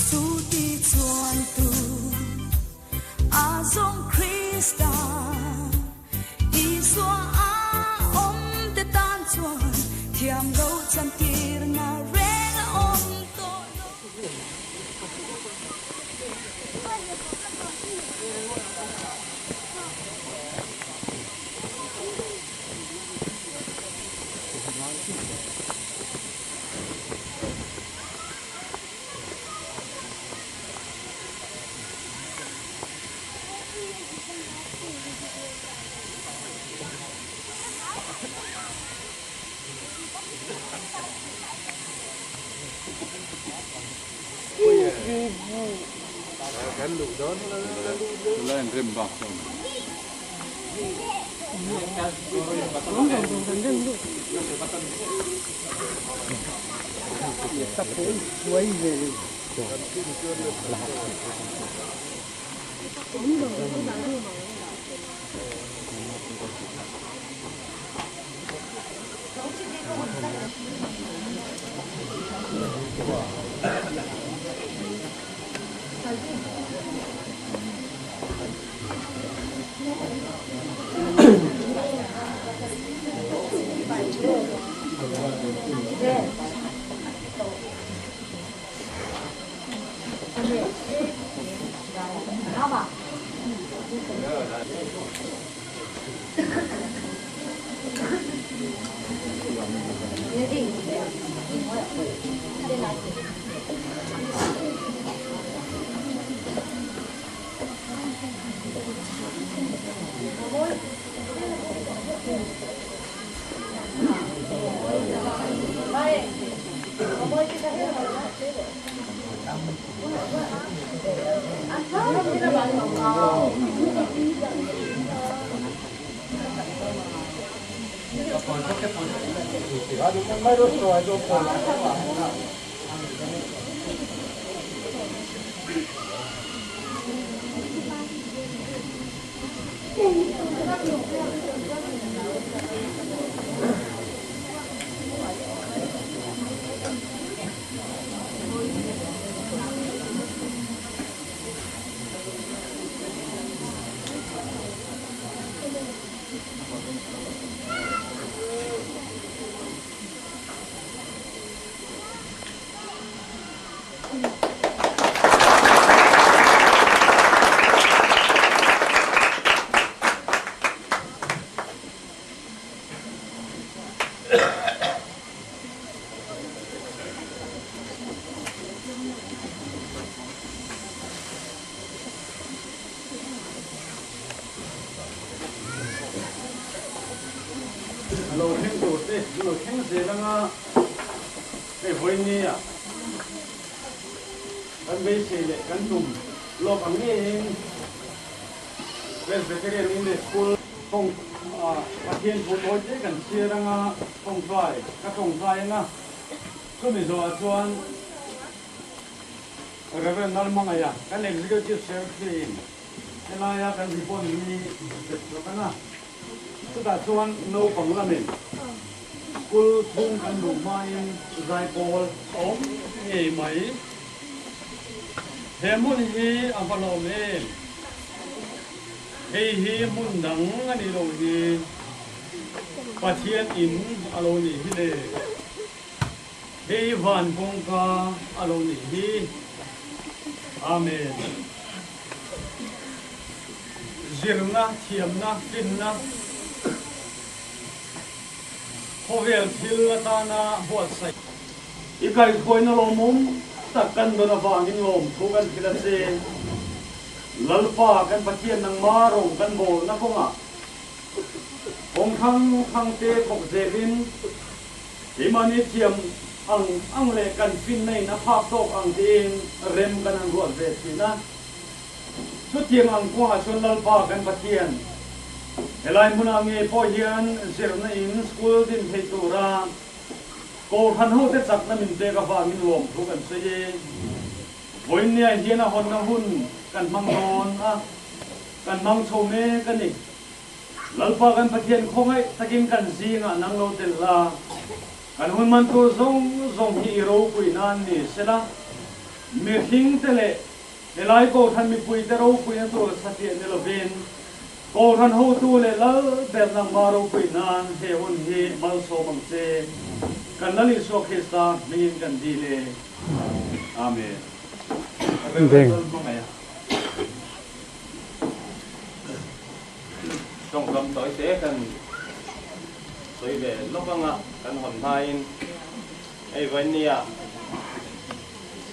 Chu ti chuan tu a zawng Krista Isua a awm te tan chuan thiam lo chantirna reng a awm tawh lo. A lo thleng tur te an lo thleng zel anga hei vawiin ah kan beisei leh kan tum lawk ang ngeiin Presbyterian English School tawng Pathian thu tawi te kan chhiar anga tawngtai ka tawngtai anga chumi zawhah chuan Rev. Lalhmangaia kan Executive Secretary in helaia kan ribbon hi bet chhuak anga chutah chuan naupang lamin school chhung kan luh hmain zaipawl a awm ngei mai. He hmun hi a va lawm em? Hei hi hmun dang a nih loh hi Pathian in a lo nih hi le. Hei van kawngka a lo nih hi. Amen. Zirna, thiamna, finna, khawvel thil atana buatsaih. I kaihhruaina lawmawm tak kan dawn avangin lawmthu kan hrilh a che. Lalpa kan Pathian nangma rawng kan bawlna kawngah kawng hrang hrang te thawk zelin keimahni thiam ang ang leh kan finna in a phak tawk ang tiin rem kan han ruat ve thin a. Chutiang ang kawngah chuan Lalpa kan Pathian helai hmunah ngei pawh hian zirna in school din theih tura Kohhran hote chakna min pek avangin lawmthu kan sawi e. Vawiinniah hian a hawnna hun kan hmang dawn a, kan hmang chho mek a ni. Lalpa kan Pathian khawngaih takin kan zingah nang lo tel la, kan hun man tur zawng zawng hi i ropui nan ni sela. Mihringte leh helai Kohhran mipuite ropuina tur satliah ni lovin, Kohhran hotu leh lal ber nangmah ropui nan he hun hi malsawm ang che. Kan Lal Isua Krista hmingin kan dil e. Amen. Tawngkam tawi te kan sawi ve lawk anga kan hawn hmain hei vawinia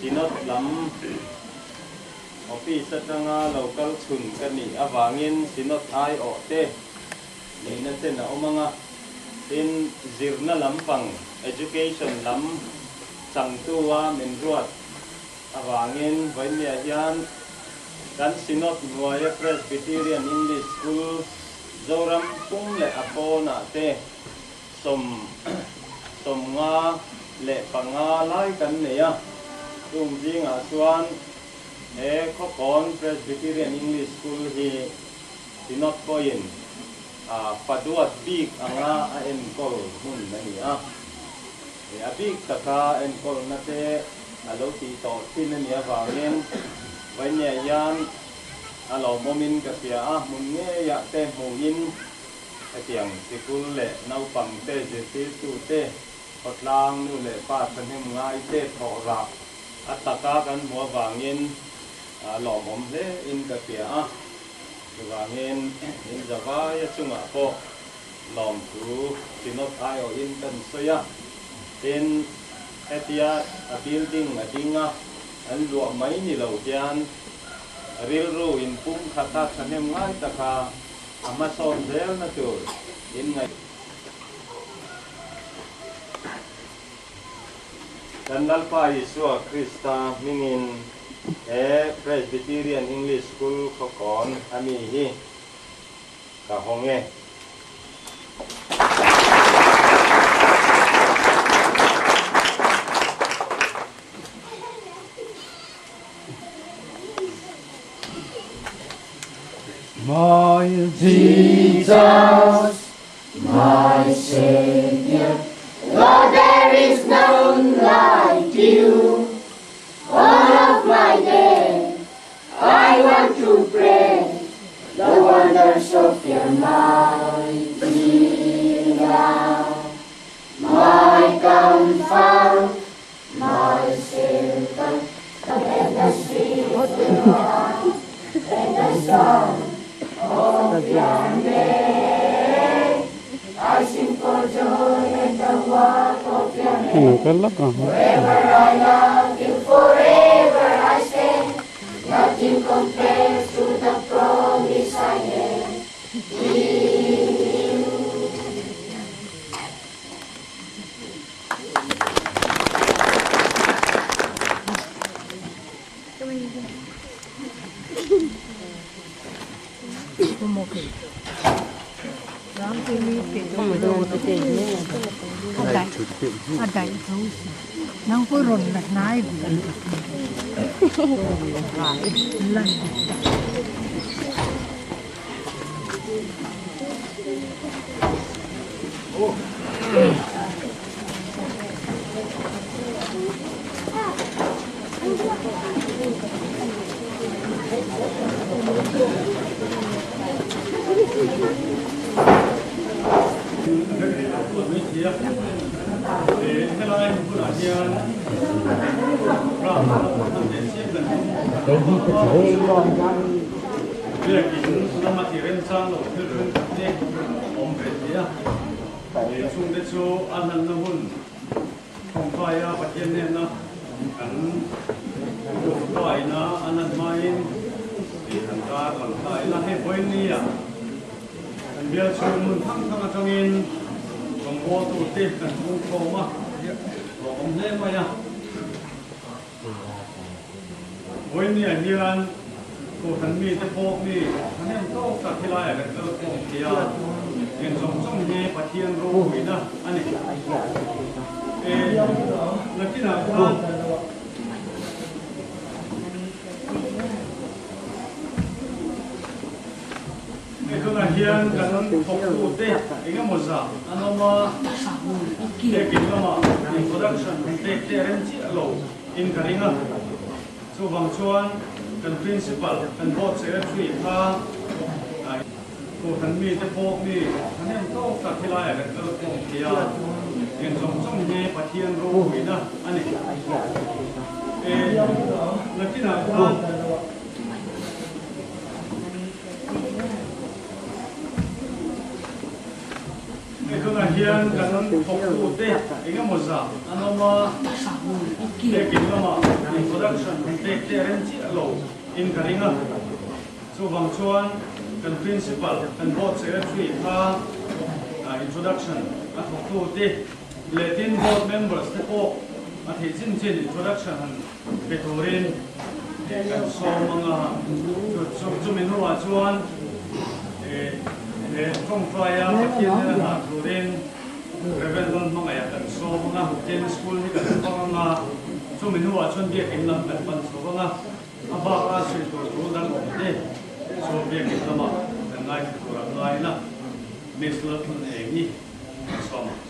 Synod lam office atanga lo kal chhun ka nih avangin Synod aiawh te nihna chen a awm anga tin zirna lampang education lam changtu a min ruat Avangin vawinia hian kan Synod hnuaia Presbyterian English School Zoram pum leh a pawnah te 55 lai kan nei a, chung zingah chuan he Khawkawn Presbyterian English School hi Synod pawhin faduat bik anga a enkawl hmun a ni a. A bik taka enkawlna te a lo tih tawh thin a nih avangin Vainia hian a lawmawmin ka hria a, hmun ngeiah te hmuhin hetiang sikul leh naupang te, zirtirtu te, khawtlang nu leh pa thahnem ngai te thawh rah a taka kan hmuh avangin a lawmawm hle in ka hria a, chuvangin in zavaia chungah pawh lawmthu Synod aiawhin kan sawi a, tin, hetia a building a ding a, an luah mai ni lo hian rilru inpum khata thahnem ngai taka a hmasawn zelna tur in ngaih. Kan Lalpa Isua Krista hmingin he Presbyterian English School khawkawn a mi hi Ka hawng e. My Jesus, my Savior, Lord, there is none like you. All of my day, I want to pray the wonders of your mighty love. My comfort, my shelter, let the streams and the song of your name. I sing for joy at the work of your hand. Forever I love you, forever I stand. Nothing compares to the promise I have in you. Chungte chu a hlanna hun Thawngtaia Pathian hnena kan tawngtaina a lan hmain tih kan kar lang ta ila. Hei vawinia kan bial chhung hmun thang thang atangin rawngbawltute kan pungkhawm a, hlawhawm hle mai a. Vawinia hian Kohhran mite pawh mi thahnem tawk tak helaiah kan kal khawm thei a, eng zawng zawng hi Pathian ropuina a ni. E, nakinah khan Hei tunah hian kan thawktute eng emaw zah an awm a, biakin lamah introduction pek te a rem chiah lo in ka ring a. Chuvang chuan kan Principal, kan Board Secretary kha Kohhran mite pawh mi thahnem tawk tak helaiah kan kal khawm thei a, eng zawng zawng hi Pathian ropuina a ni. E, nakinah khan. Hei tunah hian kan thawktute eng emaw zah an awm a, biakin lamah introduction han pek te a rem chiah lo in ka ring a. Chuvang chuan kan Principal, kan Board Secretary kha introduction a thawktute leh tin Board members te pawh a theih chin chin introduction han pe turin kan sawm ang a, chumi hnuah chuan he tawngtaia Pathian hnena hlan turin Rev. Lalhmangaih ah kan sawm ang a, tin school hi kan hmang ang a, chumi hnuah chuan biakin lam kan pan chho ang a, a baka sawi tur thu dang awm te chu biakin lamah kan ngaithla tur ang ngain a, Miss Lalthun eng hi kan sawm ang.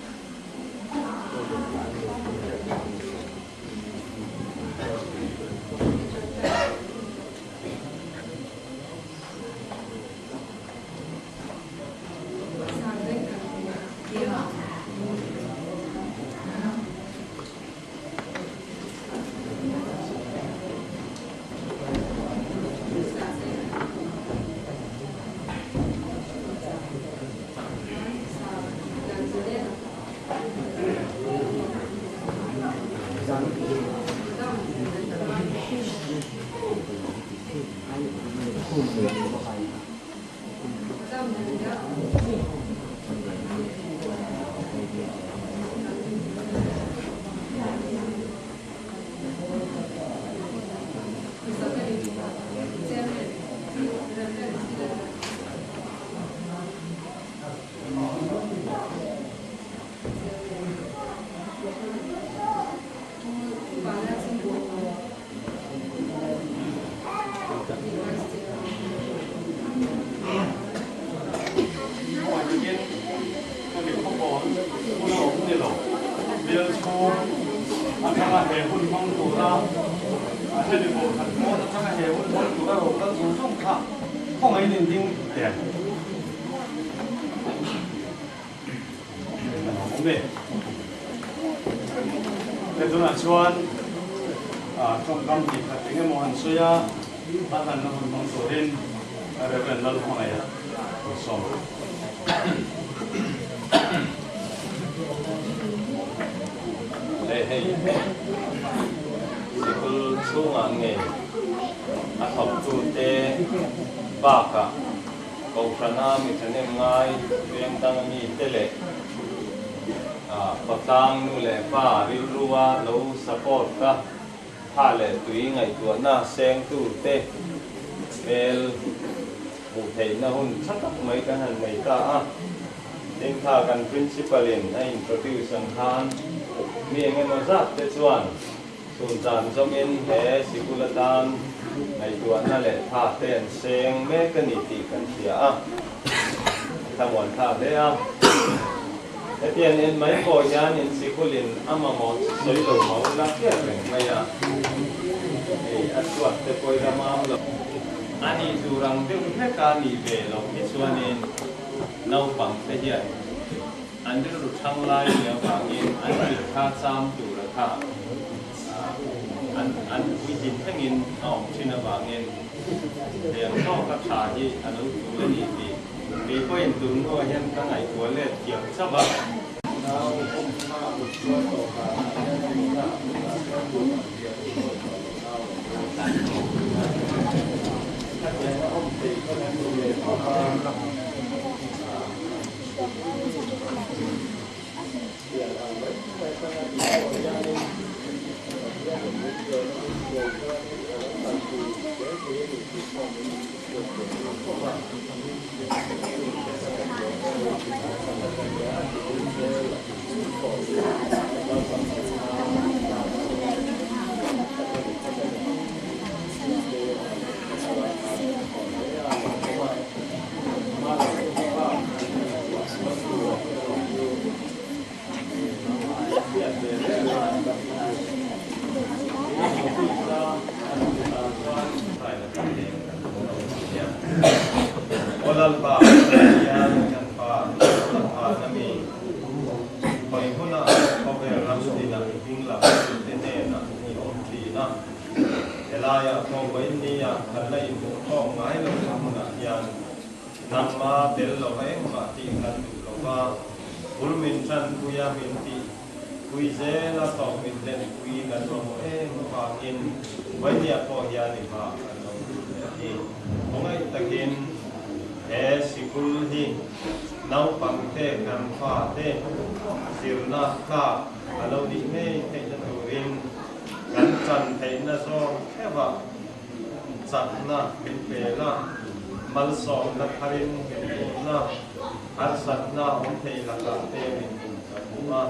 Chuan tawngkam tih khat eng emaw han sawi a, a hlanna hun hmang turin Reverend Lalhmangaih a sawm. Le hei sikul chhungah nge a thawktute bakah Kohhrana mi thahnem ngai veng dang mite leh Khawtlang nu leh pa rilrua lo support ka tha leh tui ngaihtuahna sengtu te hmel hmuh theihna hun tha tak mai kan han nei ta a. Tin kha kan principal in a introduce ang khan mi eng emaw zat te chuan chhun zan zawngin he sikul atan ngaihtuahna leh tha te an seng mek a ni tih kan hria a. Thlamuan thlak hle a. Hetiang en mai pawh hian in sikulin a mamawh sawi lo mau la hriat reng mai a. Hei a chhuat te pawh ila mam lo. A nih tur ang deuh hlek a nih ve loh hi chuanin naupang te hian an rilru thang lai nia vangin an mitthla cham tur a kha an an puitlin thlengin a awm thin avangin heng tawka tha hi a lo tul a ni tih kei pawhin tun hnuah hian ka ngaihtuah let thiam chauh a. Nau awm kha kut chuan dawhkanah hian ringna tunah chuan duh ang hian i sawi tawh lo nau ang u. Khatiang a awm thei kha kan ni ve tawh a. Pian ang mai mai khan a tih pawh hianin Pathianin min ven a, min hruai chuanin a lo kalpui zel thei a ni tih pawh min hriat ve tir khawp a. Lalpa Pathian kan Pa Lalpa na mi hawi hmunah khawvel ram tinah i hming lam te hnenah i awm thin a. Helaiah pawh vawiinnia kan la inhmuh khawm ngai lohna hmunah hian nangma tel lova engmah tih kan duh lova, bul min tanpui a min tih pui zel a tawp min hlenpui kan mamawh em avangin vawiinniah pawh hian i hma kan lo duh leh a ni. Khawngaih takin he sikul hi naupangte kan fate zirna tlak a lo nih ngei theihna turin Kan chan theihna zawng theuhah chakna min pel a, malsawmna tharin min hmuhna, harsatna awm thei lakah te min hmu ta hmuh a.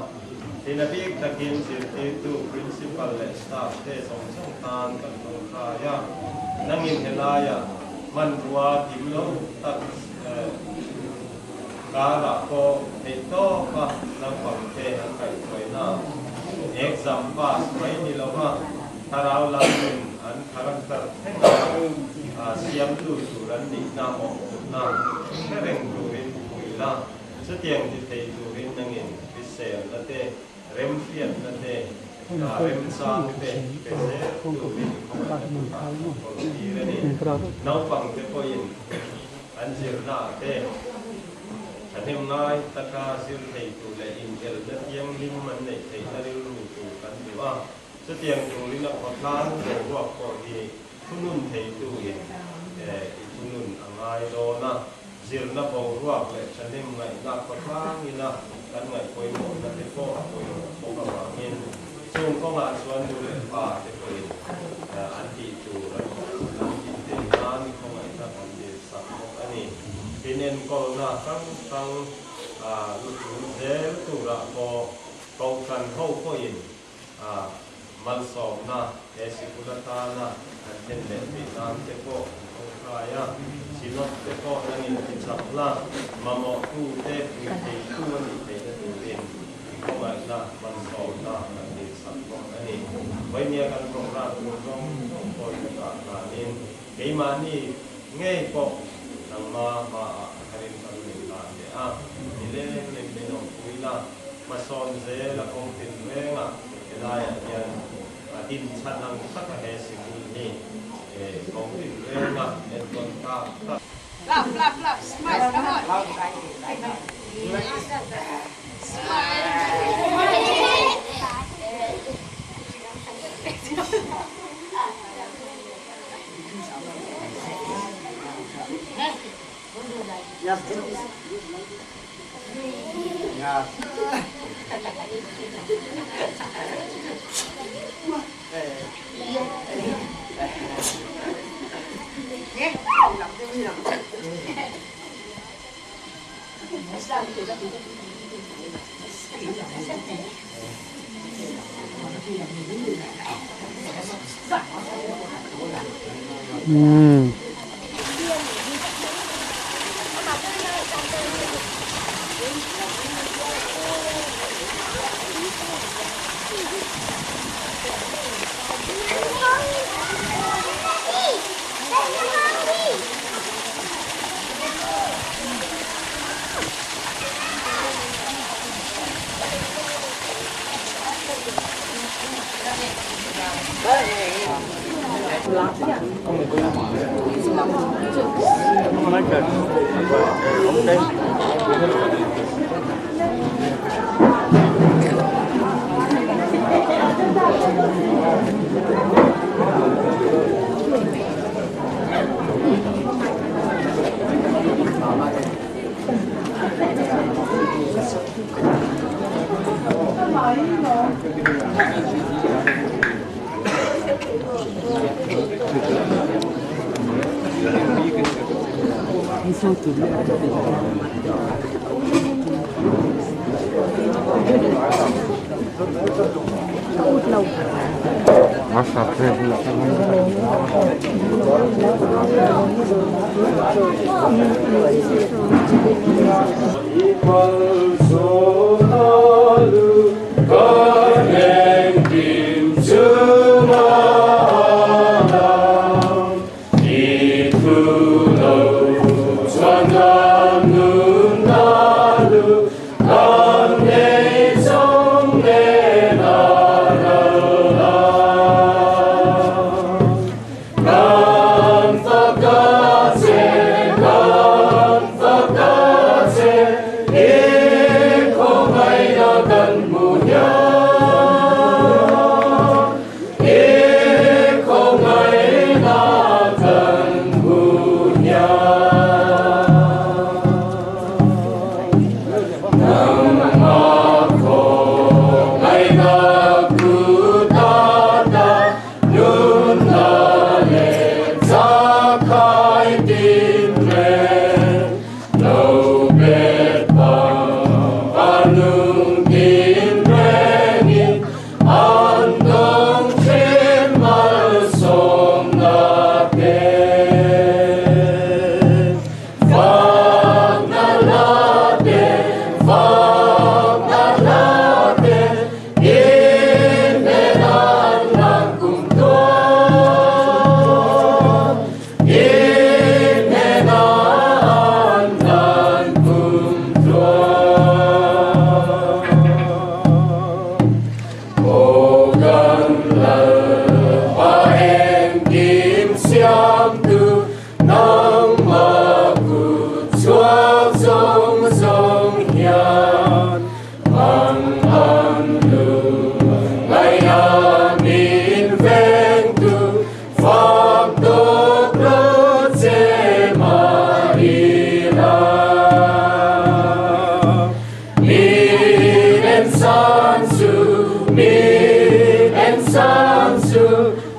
Tin a bik takin zirtirtu, principal leh staff te zawng zawng tan kan tawngtai a, nangin helaiah hmanrua kim lo tak Karah pawh theih tawka naupangte an kaihhruaina exam pass mai ni lova thlarau lamin an character thlenga siamtu tur an nihna mawhphurhna hre reng turin pui la, chutiang ti thei turin nangin hriselna te, remhriatna te, remchang te pe zel turin khawngaihna kutah kan kawl tir a ni. Naupangte pawhin. An zirnaah te thahnem ngai taka zir thei tur leh inelna thianghlim an neih theihna rilru tur kan duh a, chutiang turin a khawtlang boruak pawh hi thunun theituin i thunun a ngai dawn a, zirna boruak leh thahnem ngaihna khawtlangina kan ngaih pawimawhna te pawh a pawimawh bawk avangin chung kawngah chuan nu leh pa te pawhin an tih tur an tih theih nan i khawngaihna kan dil sak bawk a ni. Inenkawlna hrang hrang lutul zel turah pawh Kohhran ho pawhin malsawmna he sikul atana an thlen leh theih nan te pawh an tawngtai a, Synod te pawh nangin tichakna mamawhtute pui theitu a nih theihna turin i khawngaihna malsawmna kan dil sak bawk a ni. Vawinia kan program tur zawng zawng pawh i kutah hlanin keimahni ngei pawh nangma hmaah ka rin kan min hlan leh a, nileng leh min awmpui la. Hmasawn zel a kawng tin rengah helaiah hian a din chhan ang tak a he sikul hi kawng tin renga enkawn tak tak. Laugh, laugh, laugh, smile, come on. Smile.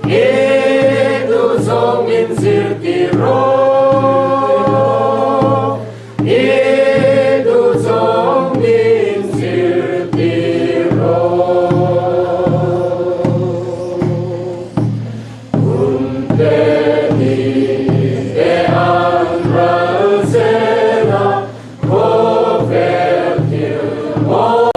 I duh zawng min zirtir rawh, I duh zawng min zirtir rawh. Kum te ni te an ral zel a, khawvel thil mawi.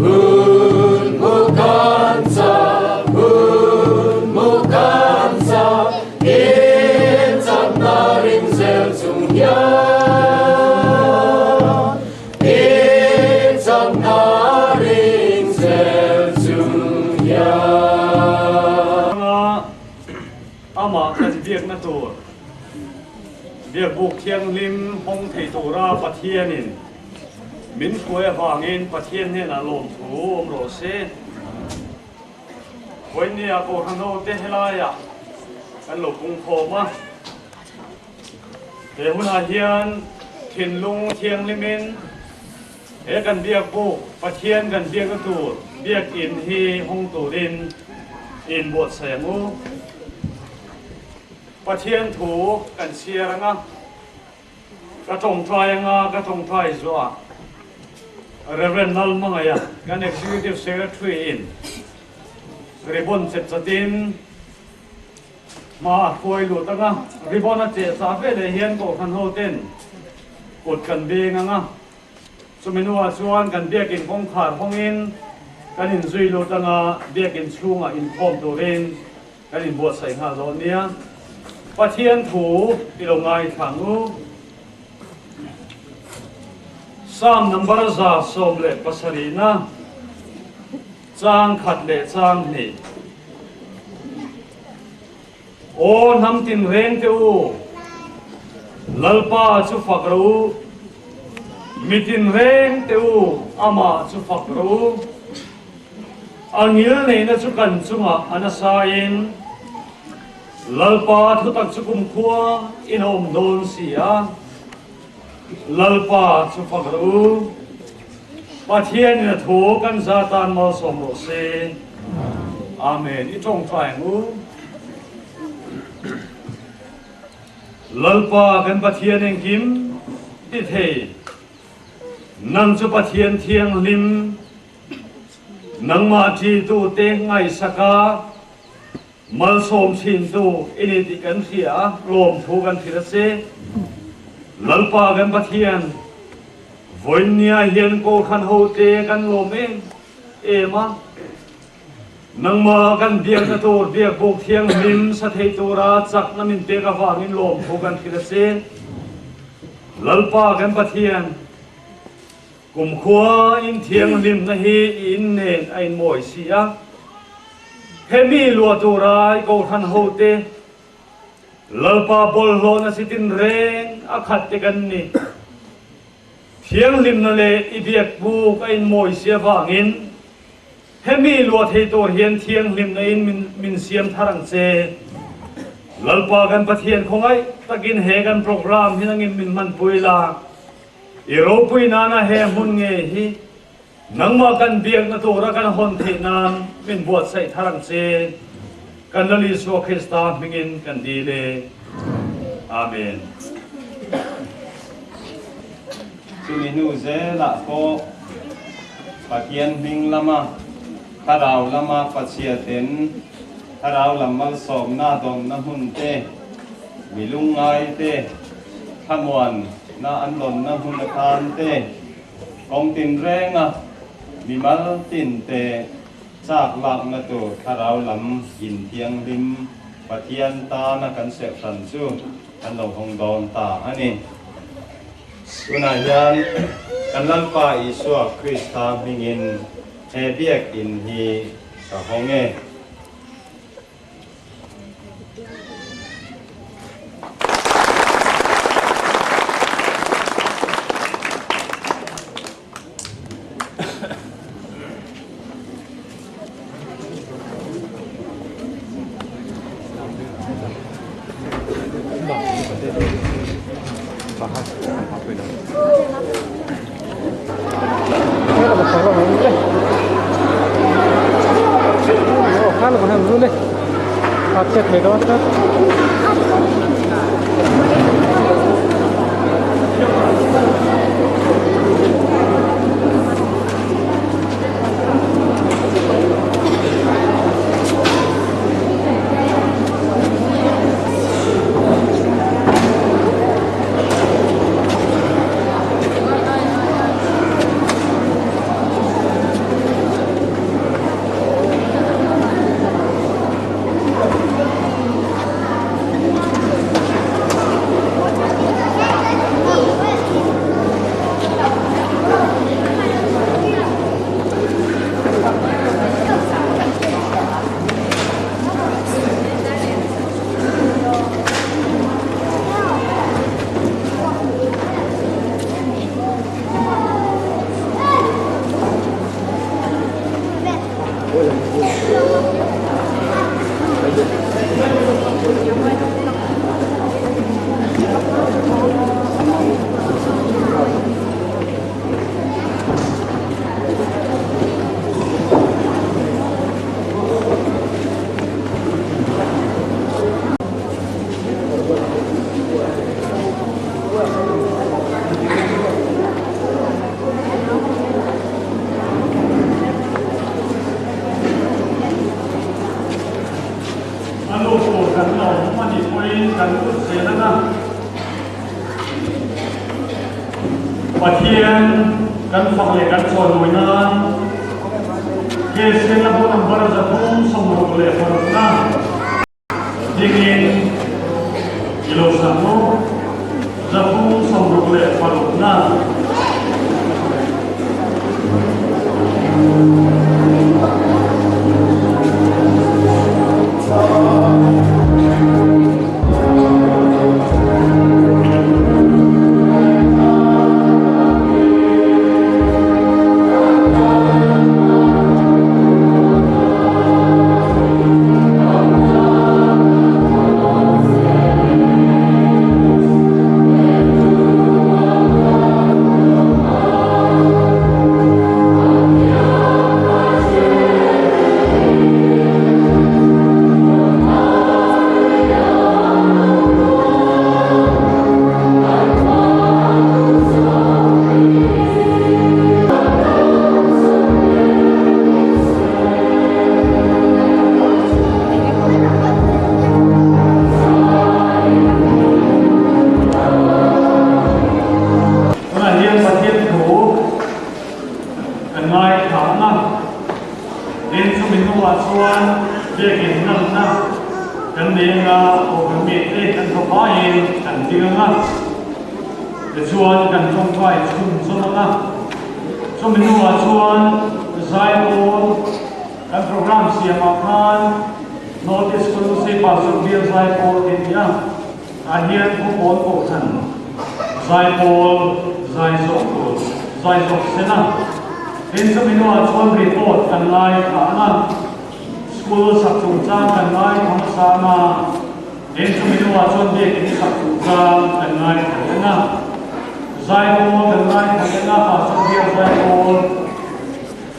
Hun mu kan chak, hun mu kan chak, in chakna ring zel chung hian, in chakna ring zel chung hian. Amah kan biakna tur Biakbuk Thianghlim hawng thei tura Pathianin Min hruai avangin Pathian hnenah lawmthu awm rawh se. Vawinia Kohhran hote helaiah kan lo pung khawm a. He hunah hian thinlung thianghlimin he kan biak buk Pathian kan biakna tur biakinn hi hawng turin inbuatsaih ang u. Pathian thu kan chhiar ang a. Ka tawngtai anga ka tawngtai zuah Rev. Lalmangaia kan Executive Secretary in ribbon chet chatin hma a hruai lut anga, ribbon a cheh chah ve leh hian Kohhran ho ten kut kan beng anga, chumi hnuah chuan kan biakin kawngkhar hawngin kan inzui lut anga biakin chhungah inkhawm turin Kan inbuatsaih nghal dawn nia. Pathian thu i lo ngaithla ang u. Psalm number 117-na chang khat leh chang hnih. Aw hnam tinreng te u, Lalpa chu fak rawh u. Mi tinreng te u, amah chu fak rawh u. A ngil neihna chu kan chungah a nasain Lalpa thutak chu kumkhua in a awm dawn si a, Lalpa chu fak rawh u. Pathianin a thu kan za tan malsawm rawh se. Amen. I tawngtai ang u. Lalpa kan Pathian engkim ti thei, nang chu Pathian thianghlim, Nangmah ṭitute ngaihsak a, malsawm ṭhintu i ni tih kan hria a, lawmthu kan hrilh a si. Lalpa kan Pathian, vawiinnia hian Kohhran hote kan lawm em em a, nangmah kan biakna tur biakbuk thianghlim sa thei tura chakna min pek avangin lawmthu kan hrilh a si. Lalpa kan Pathian, Kumkhua in thianghlimna hi i in nen a inmawi si a, hemi luah tura i Kohhran hote Lalpa bawlhhlawhna si tinreng a khat te kan ni. Thianghlimna leh i biakbuk a inmawi si avangin hemi luah thei tur hian thianghlimna in min siam thar ang che. Lalpa kan Pathian khawngaih takin he kan program hi nangin min hmanpui la. I ropui nana he hmun nge hi nangmah kan biakna tura kan hawn theih nan min buatsaih thar ang che. Kan Lal Isua Krista hmingin kan dil e. Amen. Chumi hnu zelah pawh Pathian hming lama Thlarau lama Pathiaten Thlarau lam malsawmna dawnna hmun te, mi lungngai te, thlamuan na an dawnna hmun atan te, kawng tinrenga mimal tin te chak lakna tur Thlarau lam inthianghlim Pathian tana kan serhhran chu kan lo hawng dawn ta a ni. Tunah hian kan Lalpa Isua Krista hmingin he biakin hi ka hawng e. khan kan han rul e a chhiat mai dawn tlat. A nu tur kan la awm a nih pawhin kan lut zel ang a. Pathian kan fak leh kan chawimawi nan Kristianna bu number 366 na dingin i lo sak maw? 366 na. Tunah hian Pathian thu kan ngaithla ang a, tin chumi hnuah chuan biakin nalhna kan nei ang a, kohhran mite kan hmapaiin kan ding ang a, tichuan kan tawngtai chhunzawm ang a, chumi hnuah chuan zaipawl kan program siamah khan North East Kawlhosei Pastor Bial Zaipawl tih a ni a. Ah hian khawpawn kohhran zaipawl zai zawk tur zai zawk sen a, tin chumi hnuah chuan report kan ngai thla ang a, school sak chungchang kan ngai thla hmasa ang a, tin chumi hnuah chuan biakin sak chungchang kan ngai thla leh ang a, zaipawl kan ngai thla leh ang a, pastor bial zaipawl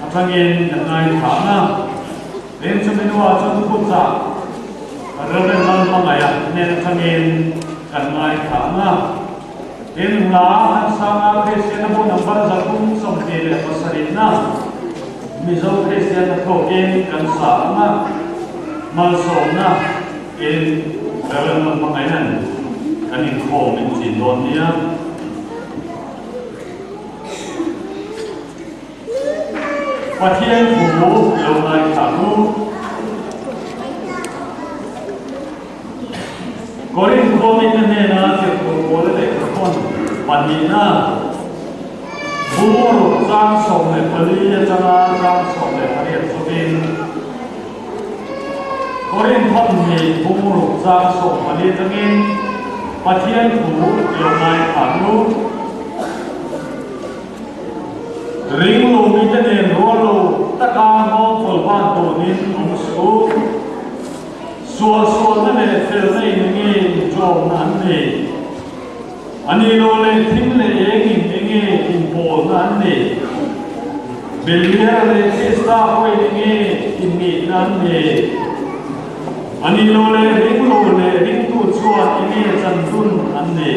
atangin kan ngai thla ang a. Tin chumi hnuah chuan thuchah Reverend Lalhmangaia hnen atangin kan ngaithla ang a. Tin hla an sang a, Kristianna bu number 327 na Mizo Kristianna thawkin kan sa ang a, malsawmna in Reverend Lalhmangaia'n kan inkhawm in chin dawn nia. Pathian thu lo ngaithla ru. Korinth khuamite hnena tirhkoh Paula lehkhahawn pahnihna bur chang 14 atanga chang 18 chawin Korinth thawmhnih bur chang 14 atangin Pathian thu lo ngaithla ru. Ringlo mite nen rual lo taka nghawngkawl van dawnin awm suh u. Sual sualna leh felna in enge inṭawmna an nei? A ni lo leh thim leh eng in enge inpawlna an nei? Beliar leh Krista pawhin enge inngihna an ni. A nih loh leh ring lo leh ringtu chuan enge chan dun an ni?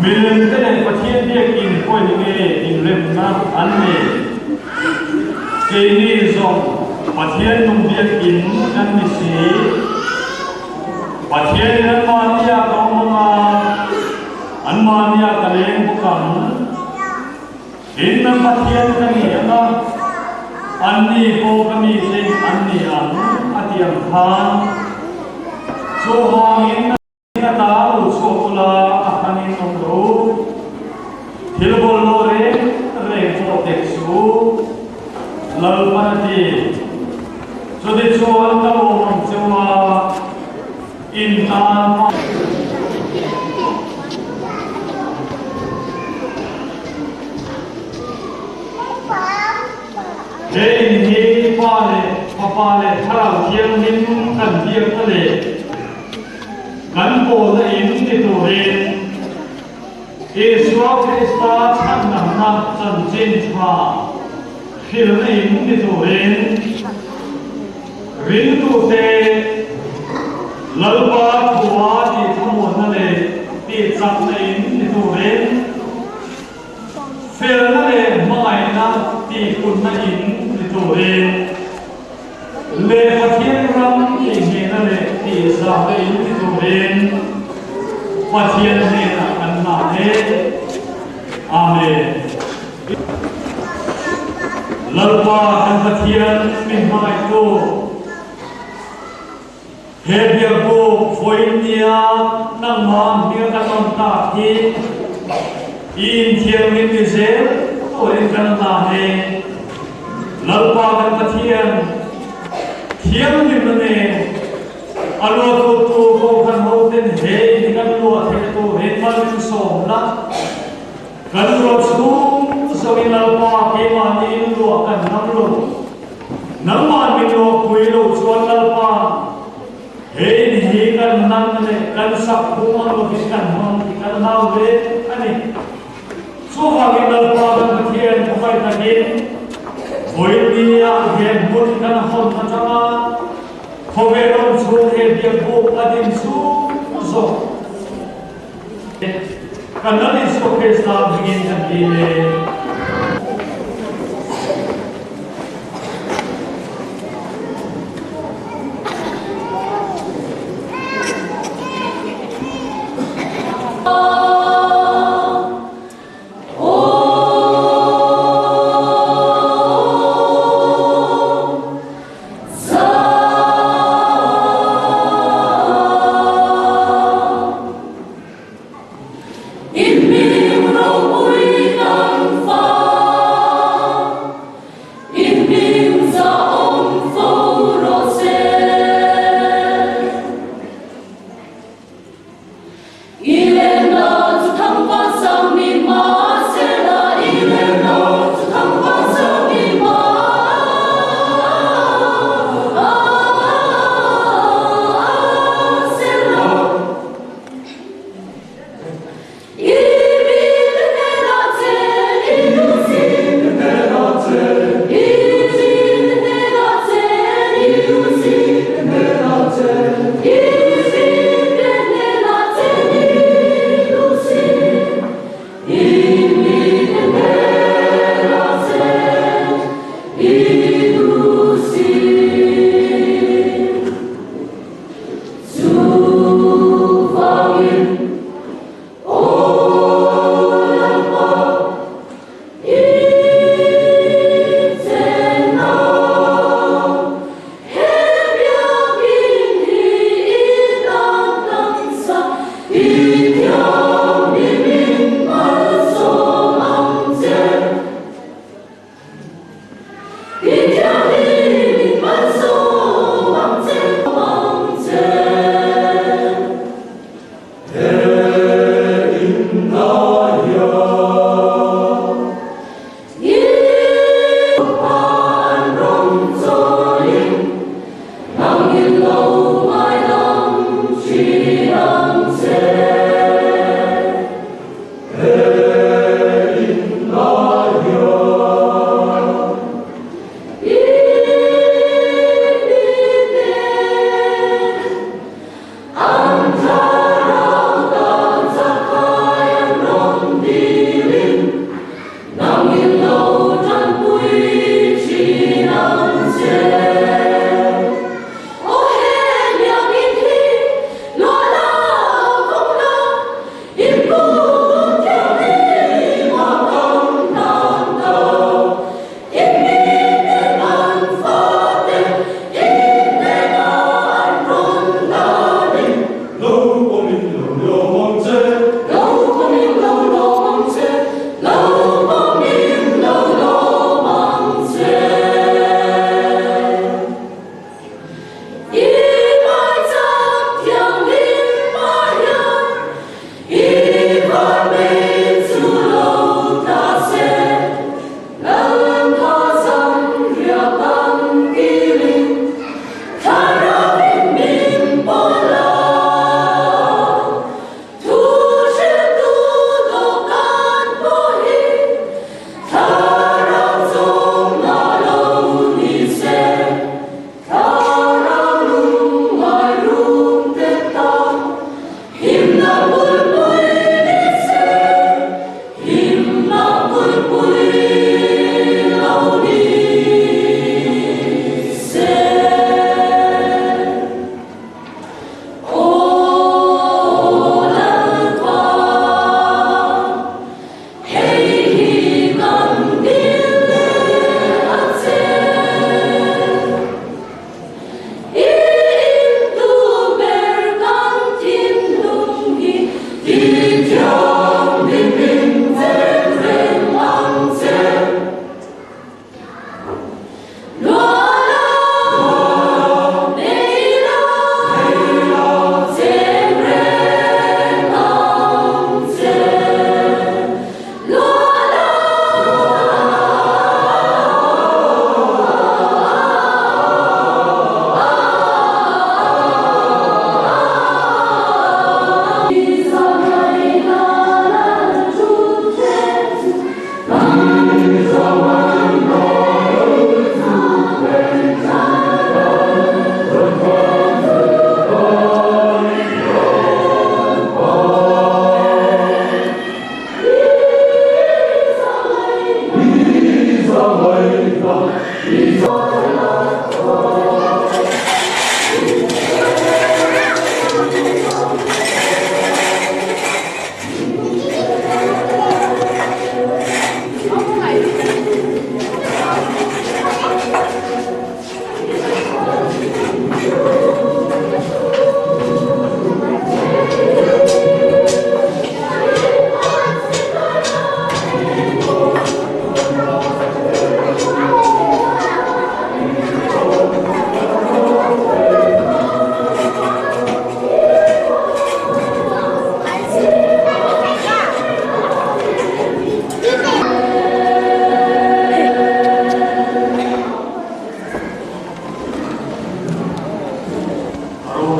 Milem te leh Pathian biakin pawhin enge inremna an ni? Keini zawng Pathian nung biakin kan ni si. Pathianin anmahnia ka awm ang a, anmahnia ka leng bawk ang. Tin, nan Pathian ka ni ang a, anni pawh ka mite an ni ang, a ti ang khan. Chuvangin a ta lo chhuak ula a hranin awm lo. Thil bawlhhlawh reng reng pawh tek suh, Lalpan a ti. Chutichuan ka lawm ang che u a, in tan. He in hi Pa leh Fapa leh Thlarau Thianghlim kan biakna leh kan pawlna in ni turin Isua Krista chhandamna chanchin tha hrilhna in ni turin ringtute Lalpa thua tih thlamuanna leh tih chakna in ni turin felna leh hmangaihna tih punna in ni turin leh Pathian ram tih hnehna leh tih zahna in ni turin Pathian hnenah kan hlan e. Amen. Lalpa kan Pathian min hmangaihtu he biakbuk vawiin nia nangmah hming kan awm tak hi i inthianghlim ni zel turin kan hlan e. Lalpa kan Pathian thianghlimna nen a luahtu Kohhran hoten he in kan luah theih turin mal min sawmna Kan ruah chhung zawin Lalpa keimahni in luah kan hnam lo. Nangmah min luahpui lo chuan Lalpa, he in hi kan hnan leh kan sak phung ang lovin kan hmang tih kan hlau hle a ni. Chuvangin Lalpa kan Pathian khawngaih takin vawiin ah he hmun kan hawn atanga khawvel awm chhung he biakbuk a din chhung zawk Kan Lal Isua Krista hmingin kan dil e.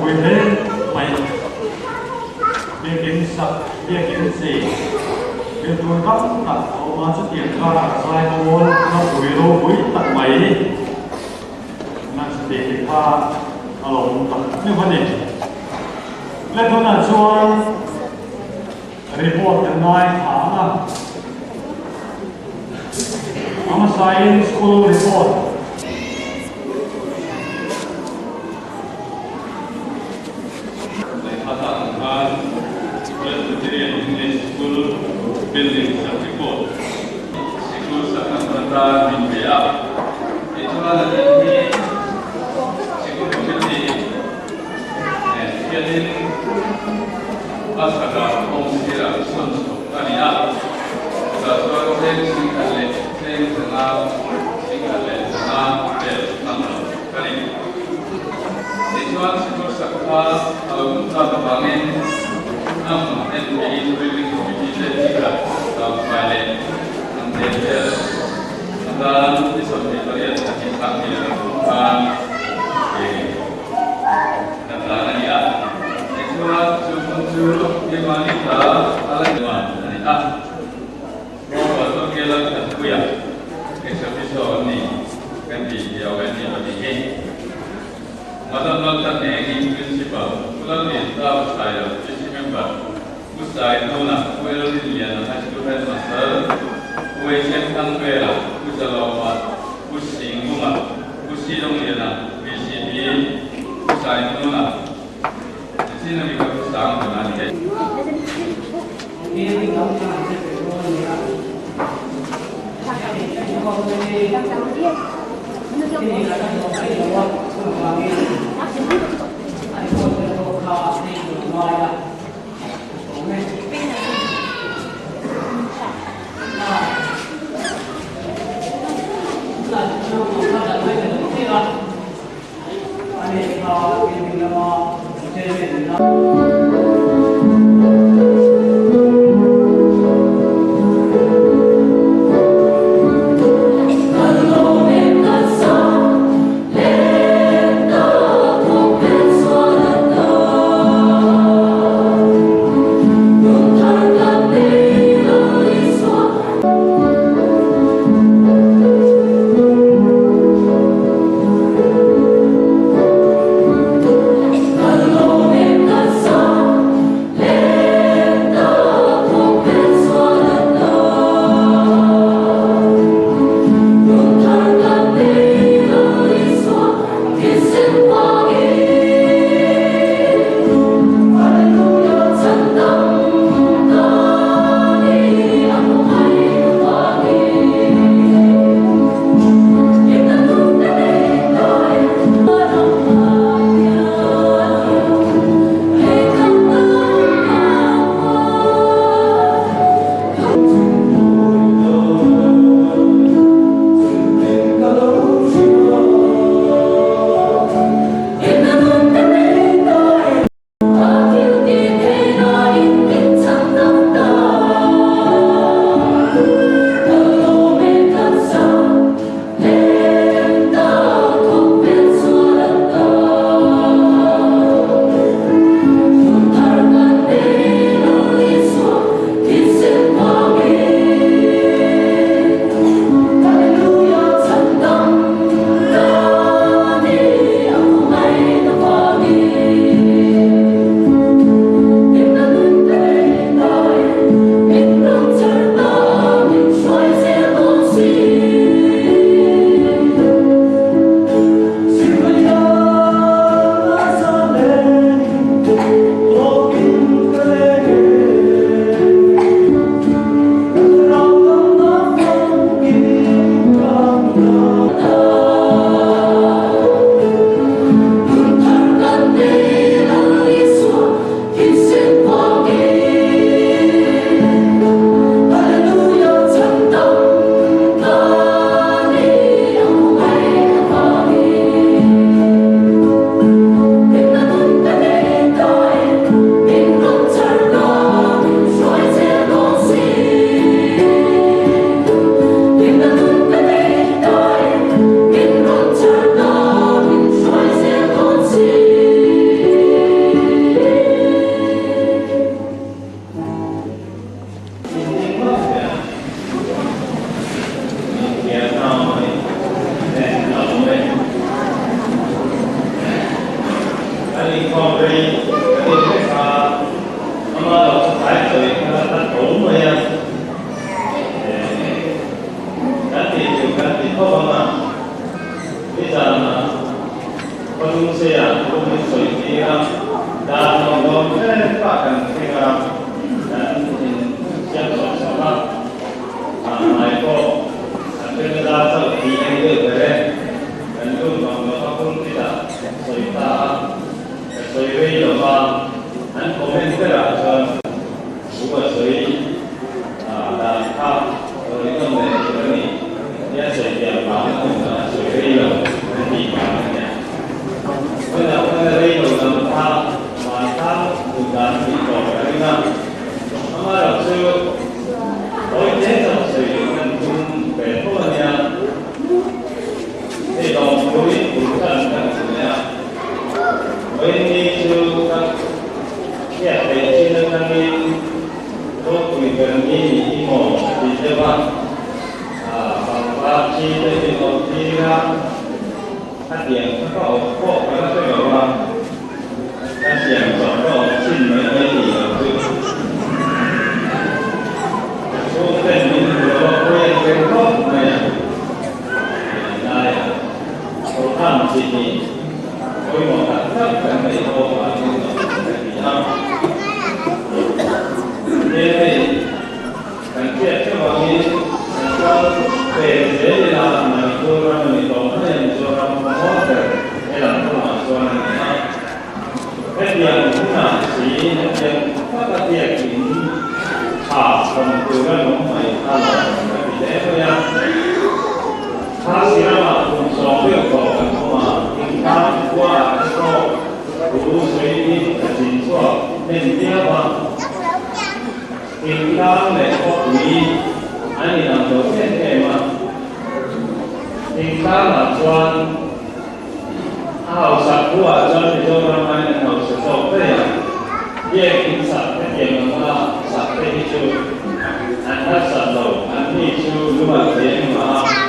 ropui hle mai. Biakin sak, biakin chei thil tur tam tak a awm a, chutiang karah zaipawl ropui ropui tak mai nan chutih te kha a lo awm tak meuh a ni. Le tunah chuan report kan ngaithla ang a, a hmasain school report. Lehkha tak ang khan Presbyterian English School building sak report sikul sakna hmun atan min pe a. Tichuan a in hi sikul committee nen hianin a sakah awm sirah sawn chhuak a ni a. Chutah chuan cheng singkhat leh cheng zanga singkhat leh zanga vel hmang lo a ni. Tichuan sikul sak kha a lo hun tak avangin a hmun en theihin building committee te tikhat tlangfai leh an tel vel atan ni 28 thla sanghnih leh pathum khan kan tlan a ni a. Tichuan chu hmun chu keimahni ta a la ni a ni a. Ruah chuan nge lal khat puia ex-officio an ni kan tih hi a awm em ni hi. Madam Laltlan Eng Principal, Pu Lallian Tau Sailo, PC Member, Pu Sai Hnuna, Pu Elrin Liana High School Headmaster, Pu HM Thangvela, Pu Zalawma, Pu Singunga, Pu Sidong Liana, VCP, Pu Sai Hnuna, Nichin ami kha Pu Sang Hnuna a ni e. Kan inkhawm rei ka ti hlek a, ama lo chu tlai chawi kha a tla tho mai a, kan tih tur kan ti khawp ang a, nizanah Khawlungseia thu min sawi tir a, dan lawm lawm hrep ah kan thleng a, kan in siam sawk sawk a, a hmai pawh a then a dar chauh tih en deuh ber e, kan lut vang lo a pulpit ah sawi ta a, ka sawi rei lo va, an comment berah chuan thu a sawi dan kha sawi nawn leh tur a ni tia sawi thiam vang a hmun a sawi rei lo an tih vang a nia. Tunah khan a rei lo lam kha vantlang duh dan a nih tawh ka ring a, amaherawh chu hawi te chauh sawi kan tum ve tho a nia. Hei lawmthuin bul tan kan ti leh a, vawiin chu ka hriat theih chin atangin ropui ber ni ni hi maw ka ti deuh a, pangpar chi te min awm tir a, khatiang kha ka awm pawh ka la hre lo a, ka siam chawp ka awm chin mai mai ni lo chu. Ka chhungten min hmu lo a, pawi an reng khawp mai a. Laiah Kohhran chi hi pawimawh tak tak kan neih pawh vangin a awm ka ti a. He hei kan hriat theuh angin kan kal ve zel ila Manipur ram a ni tawh mai a, Mizoram khawmual ber he lam kawngah chuan a ni a. Hetiang hunah si hetiang taka biakin tha awm tur a awm mai kha lo ka ti hle mai a. Khasi ramah kum sawm deuh tawh kan awm a, Thingtlang khua ah te pawh thu sawiin ka zin chhuak hnem viau a. Thingtlang leh khawpui an inang lo em em a. Thingtlangah chuan A hausak buah chuan Mizoram aiin an hausa zawk daih a, biak in sak hetiang anga sak te hi chu an harsat lo, an ni chu lung an thei engmah a.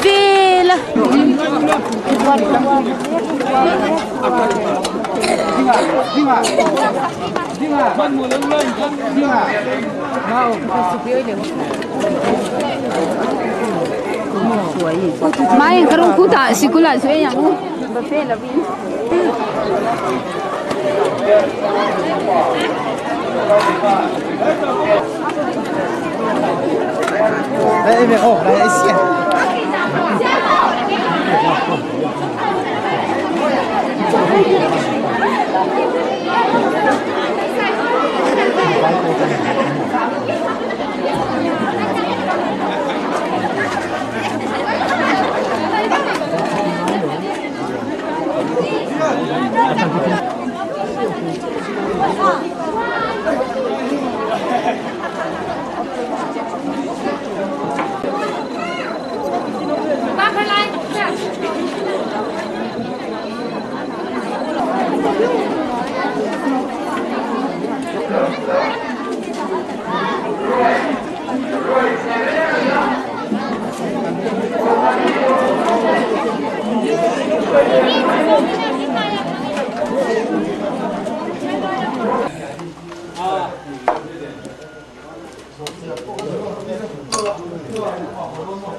Vela. Mai karong kuta sikula suwe yang来那边哦，来一起。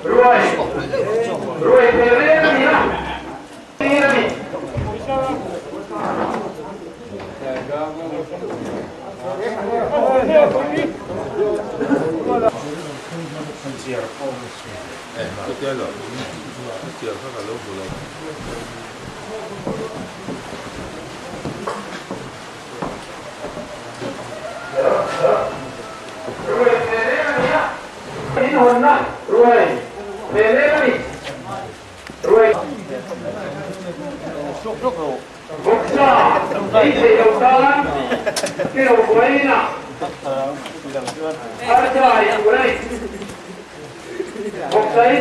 Ruai ruai thei reng a ni a, tir a ni. Ruai thei reng a ni a, in hawnna ruai thei reng a ni. Ruai Vawksa ei theih loh tan ke lo buaiin a arsa ei tur a ni. Vawksa ei.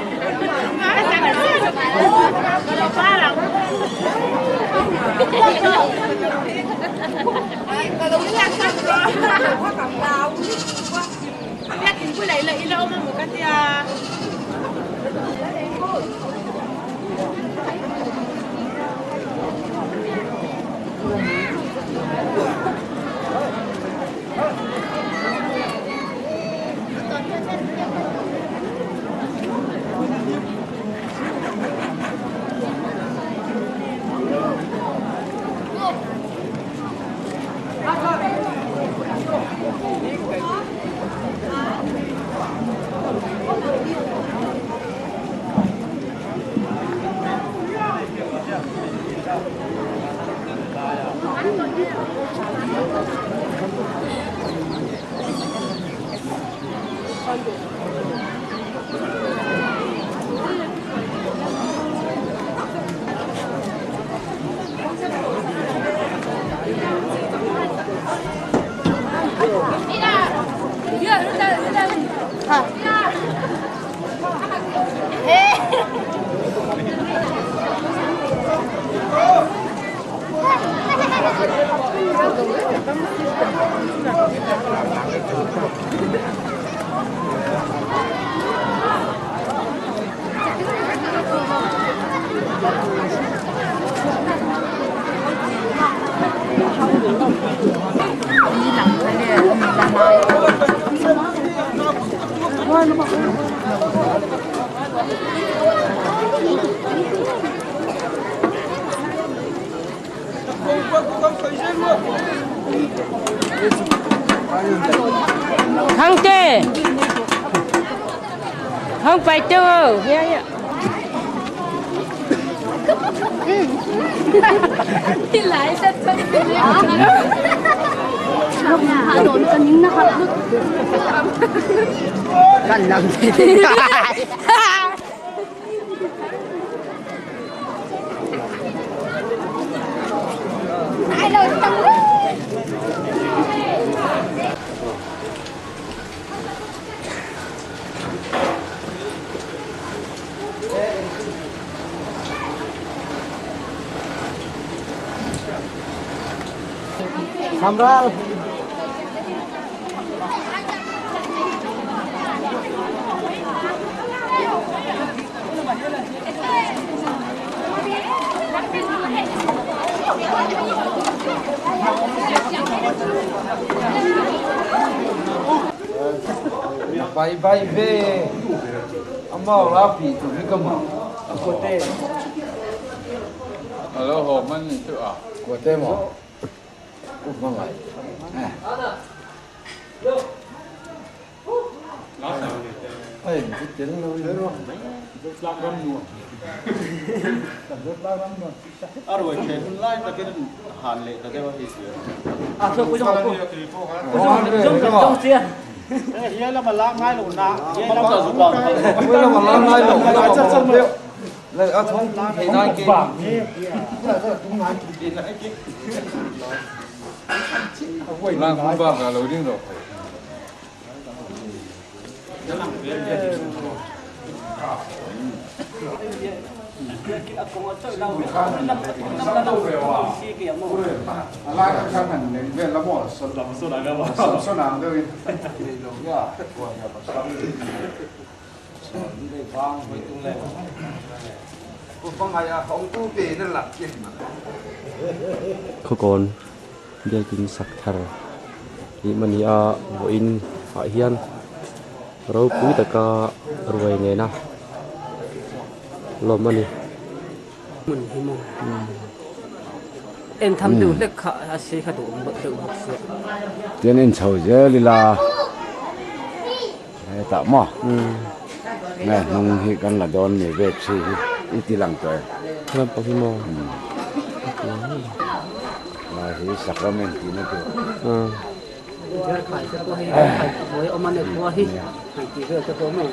Không chê Không phải chưa Kan lang Samral. Bai bai ve. Amao la pi tu mi ka ma. Kote. Alo ho man ni chu a. Kote mo. Ú ngai. Ê, cái tiếng đâu đấy. A ruai the hun lai takin han leh ta deuh a hi sia. À, thôi, cô dòng cô. Cô dòng dòng chia. Hiền là mà lá ngay lộn nà, hiền là mà rụt vào. Hiền là mà lá ngay lộn nà. Lại ở thôn thì nói kia. Lang hun ba ga lo ding ro. Khawkawn biakin sak thar tih mani a vawiin ah hian ropui taka ruai nena. lawm a ni. Hmun hi maw en tham deuh hlek kha a sei kha duh awm deuh bawk sia. Tian en chho zel ila hetah maw nge hnung hi kan la dawn ni ve thi hi i ti lang tawh em. Lampang hi maw. Lai hi sacrament tihna tur. Khai te pawh hei khai buai awm a ni khua hi han tih vel te pawh maw.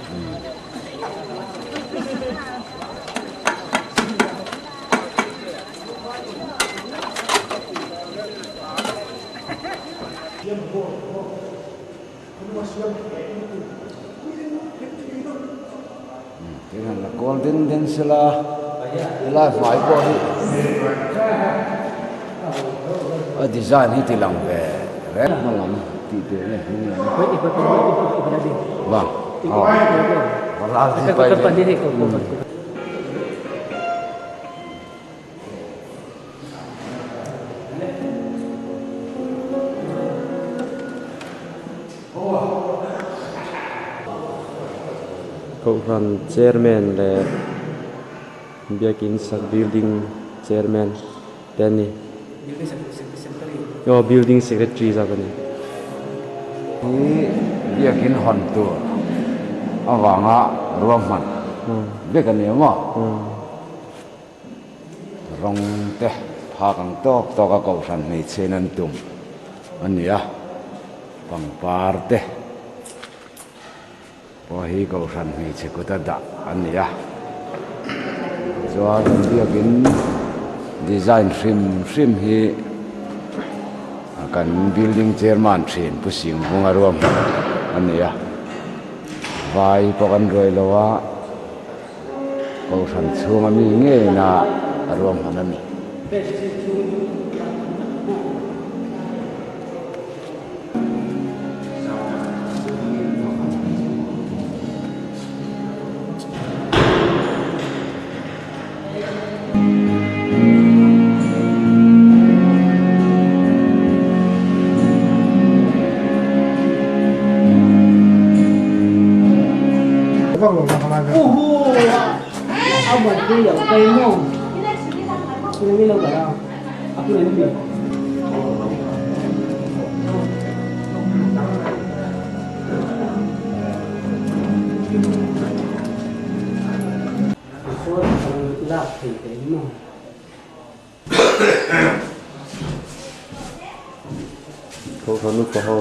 Tin han la kawl den den sela helai hmai pawh hi a design hi ti lang ve reng hma lam tih tur nge hnung lam vang aw ral hi pai ve. Kohhran chairman leh biakin sak building chairman te an ni. Aw building secretary zawk a ni. Hi biakin hawn tur avanga ruahman vek a ni ang aw. Rawng te phak ang tawk tawk a kohhran hmeichhe in an tum a ni a, pangpar te pawh hi kohhran hmeichhe kut a dah a ni a, chuan an biakin design hrim hrim hi kan building chairman thin Pu Singbunga ruahman a ni a, vai pawh kan ruai lo a. Kohhran chhunga mi ngeina a ruahman a ni. Kohhran upa ho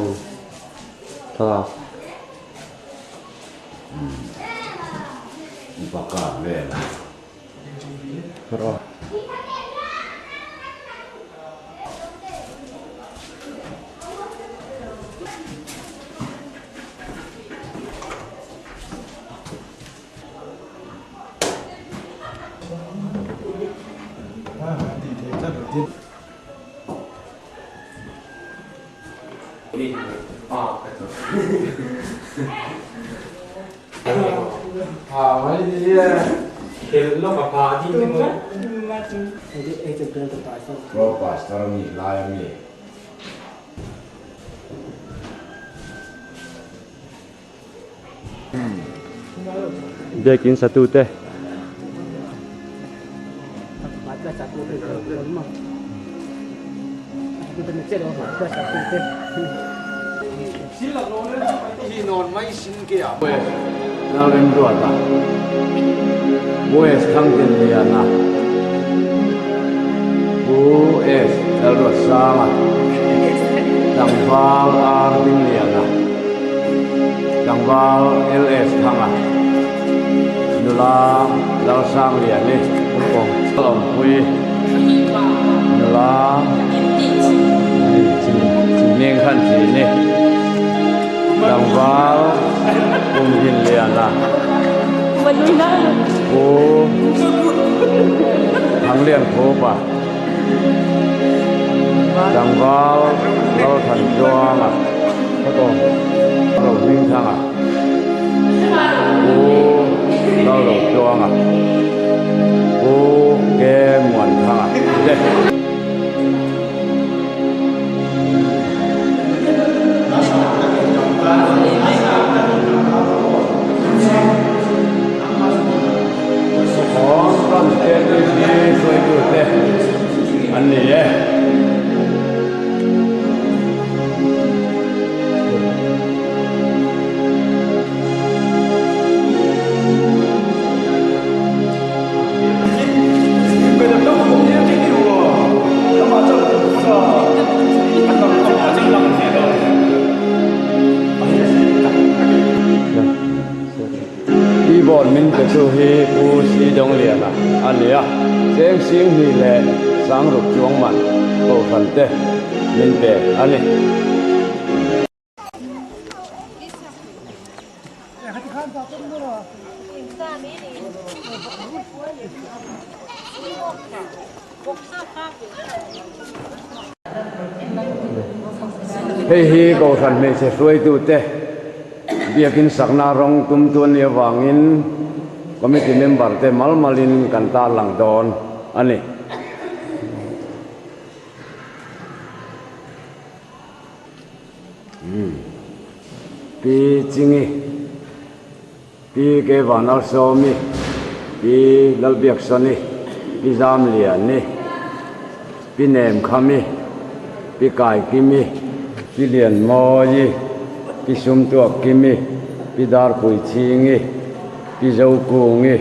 thlalak. Upa kar vel a. Rawh. Pro pastor a mi lai a mi. Biakin satute. Lalremruata, West Thangtinliana, Pu S Lalruatsanga, Tlangval R Dingliana, Tlangval LS Thanga, Nula Lalsangliani, Lawmpui, Nula Ningkhanchini, Tlangval Pumhinliana, Pu Thangliankhupa, Tlangval Lalthanchuanga, Rohmingthanga, Pu Lalrochuanga, Pu Ke Muanthanga te. Keyboard min petu hi Pu Sidawngliana a ni a, cheng sing hnih leh sangruk chuang man kohhran te min pe a ni. Hei hi Kohhran hmeichhe hruaitute biakin sakna rawng tum tu a nih avangin committee member te mal malin kan tarlang dawn a ni. Pi Chingi. Pi Kevanalsawmi, Pi Lalbiaksawni, Pi Zamliani, Pi Nemkhami, Pi Kaikimi, Pi Lianmawi, Pi Sumtuakkimi, Pi Darpuichingi, Pi Zokungi,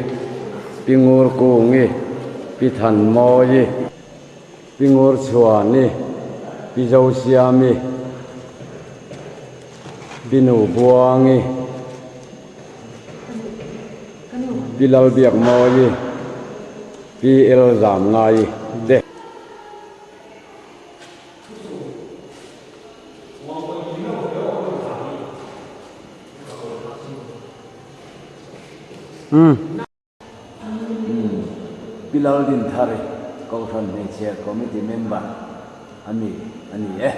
Pi Ngurkungi, Pi Thanmawi, Pi Ngurchhuani, Pi Zosiami, Pi Nubuangi, Pi Lalbiakmawi, Pi Elzamngai te. Pi Laldinthari, Kohhran Hmeichhia Committee Member a mi a ni e.